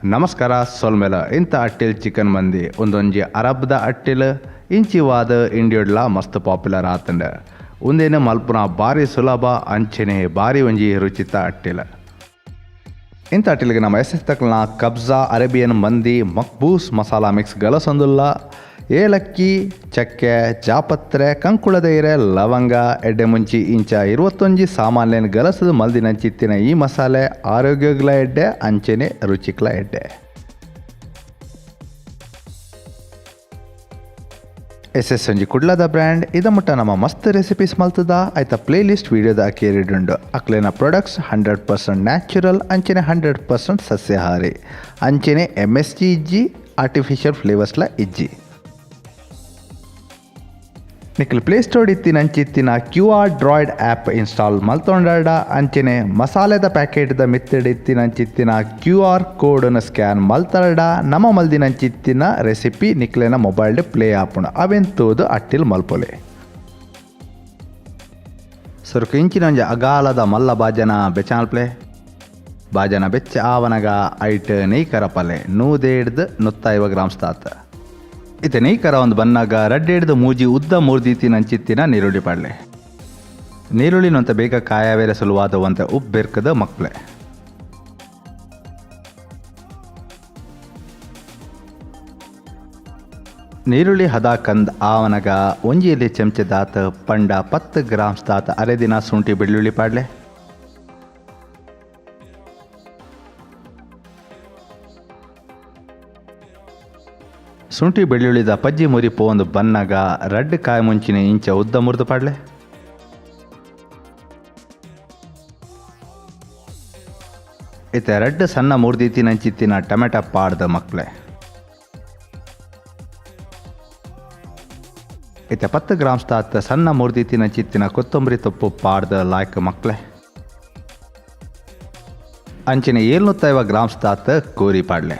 ನಮಸ್ಕಾರ ಸೊಲ್ಮೆಲ. ಇಂತ ಅಟ್ಟಿಲ್ ಚಿಕನ್ ಮಂದಿ ಒಂದೊಂಜಿ ಅರಬ್ದ ಅಟ್ಟಿಲ್ ಇಂಚಿವಾದ ಇಂಡಿಯಡ್ಲ ಮಸ್ತ್ ಪಾಪ್ಯುಲರ್ ಆತಂಡ. ಉಂದೇನು ಮಲ್ಪುನ ಬಾರಿ ಸುಲಭ, ಅಂಚನೆ ಬಾರಿ ಒಂಜಿ ರುಚಿತ ಅಟ್ಟಿಲ್. ಇಂಥ ಅಟ್ಟಿಲ್ಗೆ ನಮ್ಮ ಎಸ್ ಎಸ್ ತಕ್ಲನ ಕಬ್ಜಾ ಅರೇಬಿಯನ್ ಮಂದಿ ಮಕ್ಬೂಸ್ ಮಸಾಲಾ ಮಿಕ್ಸ್ ಗಲಸೊಂದುಲ್ಲ. ಏಲಕ್ಕಿ, ಚಕ್ಕೆ, ಜಾಪತ್ರೆ, ಕಂಕುಳದ ಇರೆ, ಲವಂಗ, ಎಡ್ಡೆ ಮುಂಚಿ ಇಂಚ 21 ಸಾಮಾನ್ಯನ ಗಲಸದ ಮಲ್ದಿನಂಚಿತ್ತಿನ ಈ ಮಸಾಲೆ ಆರೋಗ್ಯಗ್ಲ ಎಡ್ಡೆ, ಅಂಚೆನೆ ರುಚಿಕ್ಲ ಎಡ್ಡೆ. ಎಸ್ ಎಸ್ ಒಂಜಿ ಕುಡ್ಲದ ಬ್ರ್ಯಾಂಡ್. ಇದ ಮುಟ್ಟ ನಮ್ಮ ಮಸ್ತ್ ರೆಸಿಪೀಸ್ ಮಲ್ತದ. ಆಯ್ತ ಪ್ಲೇ ಲಿಸ್ಟ್ ವಿಡಿಯೋದ ಅಕೇರಿಡುಂಡು. ಅಕ್ಲೆನ ಪ್ರಾಡಕ್ಟ್ಸ್ 100% ನ್ಯಾಚುರಲ್, ಅಂಚನೆ 100% ಸಸ್ಯಾಹಾರಿ, ಅಂಚನೆ MSG ಇಜ್ಜಿ, ಆರ್ಟಿಫಿಷಿಯಲ್ ಫ್ಲೇವರ್ಸ್ಲ ಇಜ್ಜಿ. ನಿಕ್ಲ್ ಪ್ಲೇ ಸ್ಟೋರ್ ಇತ್ತಿನ ಅಂಚಿತ್ತಿನ QR droid app install ಮಲ್ತೊಂಡಾಡ, ಅಂಚನೆ ಮಸಾಲೆದ ಪ್ಯಾಕೆಟ್ದ ಮಿತ್ತಡ್ ಇತ್ತಿನ ಅಂಚಿತ್ತಿನ QR ಕೋಡನ್ನು ಸ್ಕ್ಯಾನ್ ಮಲ್ತರಡ, ನಮ್ಮ ಮಲ್ದಿನ ಅಂಚಿತ್ತಿನ ರೆಸಿಪಿ ನಿಕ್ಲೆನ ಮೊಬೈಲ್ ಪ್ಲೇ ಆಪುಂಡು. ಅವೆನ್ ತೂದು ಅಟ್ಟಿಲ್ ಮಲ್ಪೊಲೆ. ಸುರುಕು ಇಂಚಿನ ಒಂಜಿ ಅಗಾಲದ ಮಲ್ಲ ಬಾಜನ ಬೆಚಾಲ್ ಪ್ಲೇ. ಬಾಜನ ಬೆಚ್ಚ ಆವನಗ ಐಟ್ ನೆಯ್ ಕರಪಲೆ 150 150 ಗ್ರಾಮ್ಸ್ ತಾತ. ಇತ್ತೆ ನೆಯ್ ಕರ ಒಂದು ಬನ್ನಾಗ ರಡ್ಡೆಡ್ದು ಮೂಜಿ ಉದ್ದ ಮೂರ್ದೀತಿನ ಅಂಚಿತ್ತಿನ ನೀರುಳ್ಳಿ ಪಾಡ್ಲೆ. ನೀರುಳ್ಳಿನಂತ ಬೇಗ ಕಾಯವೇರೆ ಸುಲುವಾದವಂತೆ ಉಪ್ಪು ಬೆರ್ಕದ ಮಕ್ಳೆ. ನೀರುಳ್ಳಿ ಹದ ಕಂದ್ ಆವನಗ ಒಂಜಿಯಲ್ಲಿ ಚಮಚ ದಾತ ಪಂಡ 10 ಗ್ರಾಮ್ಸ್ ದಾತ ಅರೆದಿನ ಶುಂಠಿ ಬೆಳ್ಳುಳ್ಳಿ ಪಾಡ್ಲೆ. ಶುಂಠಿ ಬೆಳ್ಳುಳ್ಳಿದ ಪಜ್ಜಿ ಮುರಿ ಪೋಂದು ಬನ್ನಗ ರಡ್ಡ್ ಕಾಯಿ ಮುಂಚಿನ ಇಂಚ ಉದ್ದ ಮುರಿದು ಪಾಡ್ಲೆ. ಇತ್ತೆ ರಡ್ಡ್ ಸಣ್ಣ ಮುರ್ದಿತ್ತಿನ ಅಂಚಿತ್ತಿನ ಟೊಮೆಟೊ ಪಾಡ್ದ ಮಕ್ಳೆ. ಇತ್ತೆ 10 ಗ್ರಾಮ್ಸ್ ತಾತ ಸಣ್ಣ ಮುರ್ದಿತ್ತಿನ ಅಂಚಿತ್ತಿನ ಕೊತ್ತಂಬರಿ ತೊಪ್ಪು ಪಾಡ್ದ ಲಾಯ್ಕ್ ಮಕ್ಳೆ. ಅಂಚಿನ 750 ಗ್ರಾಮ್ಸ್ ತಾತ ಕೋರಿ ಪಾಡ್ಲೆ.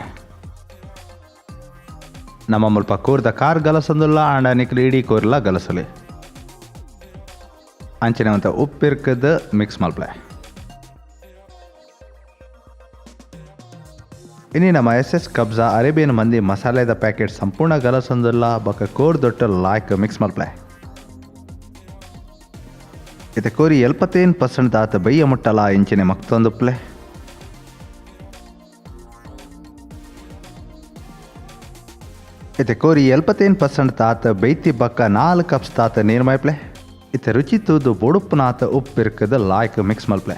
ನಮ್ಮ ಮುಲ್ಪ ಕೋರ್ದ ಕಾರ್ ಗಲಸೊಂದುಲ್ಲ, ಆಂಡ ನಿಕ್ಲು ಇಡೀ ಕೋರ್ಲ ಗಲಸಲಿ. ಅಂಚಿನ ಒಂತ ಉಪ್ಪಿರ್ಕದ ಮಿಕ್ಸ್ ಮಲ್ಪಲೆ. ಇನಿ ನಮ್ಮ ಎಸ್ ಎಸ್ ಕಬ್ಜಾ ಅರೇಬಿಯನ್ ಮಂದಿ ಮಸಾಲೆದ ಪ್ಯಾಕೆಟ್ ಸಂಪೂರ್ಣ ಗಲಸೊಂದುಲ್ಲ. ಬೊಕ ಕೋರ್ ದೊಟ್ಟ ಲಾಯ್ಕ್ ಮಿಕ್ಸ್ ಮಲ್ಪಲೆ. ಇತ್ತೆ ಕೋರಿ 75% ದಾತ ಬಯ್ಯ ಮುಟ್ಟಲ ಇಂಚಿನ ಮಕ್ತೊಂದುಪ್ಲೆ. ಇತ್ತೆ ಕೋರಿ 75% ತಾತ ಬೈತಿ ಬಕ್ಕ 4 ಕಪ್ಸ್ ತಾತ ನೀರು ಮೈಪ್ಲೆ. ಇತ್ತೆ ರುಚಿ ತೂದು ಬೊಡುಪ್ಪುನಾತ ಉಪ್ಪಿರ್ಕದ ಲಾಯ್ಕ್ ಮಿಕ್ಸ್ ಮಲ್ಪ್ಲೆ.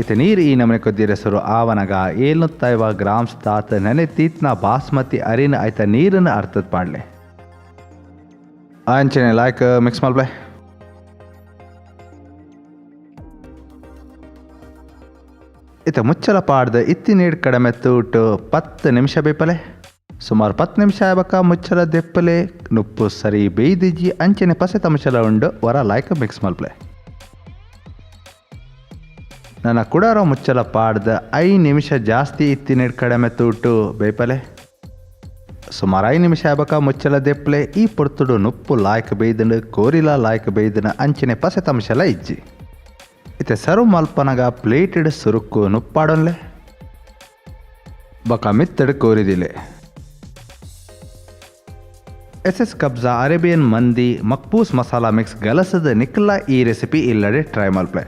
ಇತ್ತೆ ನೀರು ಈ ನಮನೆ ಕೊದ್ದಿರ ಆವನಗ 750 ಗ್ರಾಮ್ಸ್ ತಾತ ನೆನೆ ತೀತ್ನ ಬಾಸ್ಮತಿ ಅರಿನ ಆಯ್ತ ನೀರನ್ನು ಅರ್ಥದ ಪಾಡ್ಲೆ. ಅಂಚನೆ ಲಾಯ್ಕ್ ಮಿಕ್ಸ್ ಮಲ್ಪ್ಲೆ. ಇತ್ತ ಮುಚ್ಚಲ ಪಾಡ್ದ ಇತ್ತಿ ನೀರು ಕಡಿಮೆ ತೂಟು 10 ನಿಮಿಷ ಬೇಪಲೆ. ಸುಮಾರು 10 ನಿಮಿಷ ಆಯ್ಬಕ ಮುಚ್ಚಲ ದೆಪ್ಪಲೆ. ನುಪ್ಪು ಸರಿ ಬೇಯ್ದಿಜ್ಜಿ, ಅಂಚನೆ ಪಸೆ ತಮಚಲ ಉಂಡು ವರ ಲಾಯ್ಕ್ ಮಿಕ್ಸ್ ಮಲ್ಪಲೆ. ನನ್ನ ಕುಡಾರ ಮುಚ್ಚಲ ಪಾಡ್ದ 5 ನಿಮಿಷ ಜಾಸ್ತಿ ಇತ್ತಿ ನೀರು ಕಡಿಮೆ ತೂಟು ಬೇಪಲೆ. ಸುಮಾರು 5 ನಿಮಿಷ ಆಯ್ಬಕ ಮುಚ್ಚಲ ದೆಪ್ಪಲೆ. ಈ ಪೊರ್ತುಡು ನುಪ್ಪು ಲಾಯ್ಕ್ ಬೇಯ್ದನು, ಕೋರಿಲ ಲಾಯ್ಕ್ ಬೇಯ್ದನು, ಅಂಚನೆ ಪಸೆ ತಮಶಲ ಇಜ್ಜಿ. ಇತ್ತೆ ಸರ್ವ್ ಮಲ್ಪನಗ ಪ್ಲೇಟೆಡ್ ಸುರುಕ್ಕು ನುಪ್ಪಾಡೊನ್ಲೆ ಬಕ ಮಿತ್ತಡ್ ಕೋರಿದಿಲೆ. ಎಸ್ ಎಸ್ ಕಬ್ಜಾ ಅರೇಬಿಯನ್ ಮಂದಿ ಮಕ್ಬೂಸ್ ಮಸಾಲಾ ಮಿಕ್ಸ್ ಗಲಸದ ನಿಕ್ಲ ಈ ರೆಸಿಪಿ ಇಲ್ಲಡೆ ಟ್ರೈ ಮಲ್ಪಲೆ.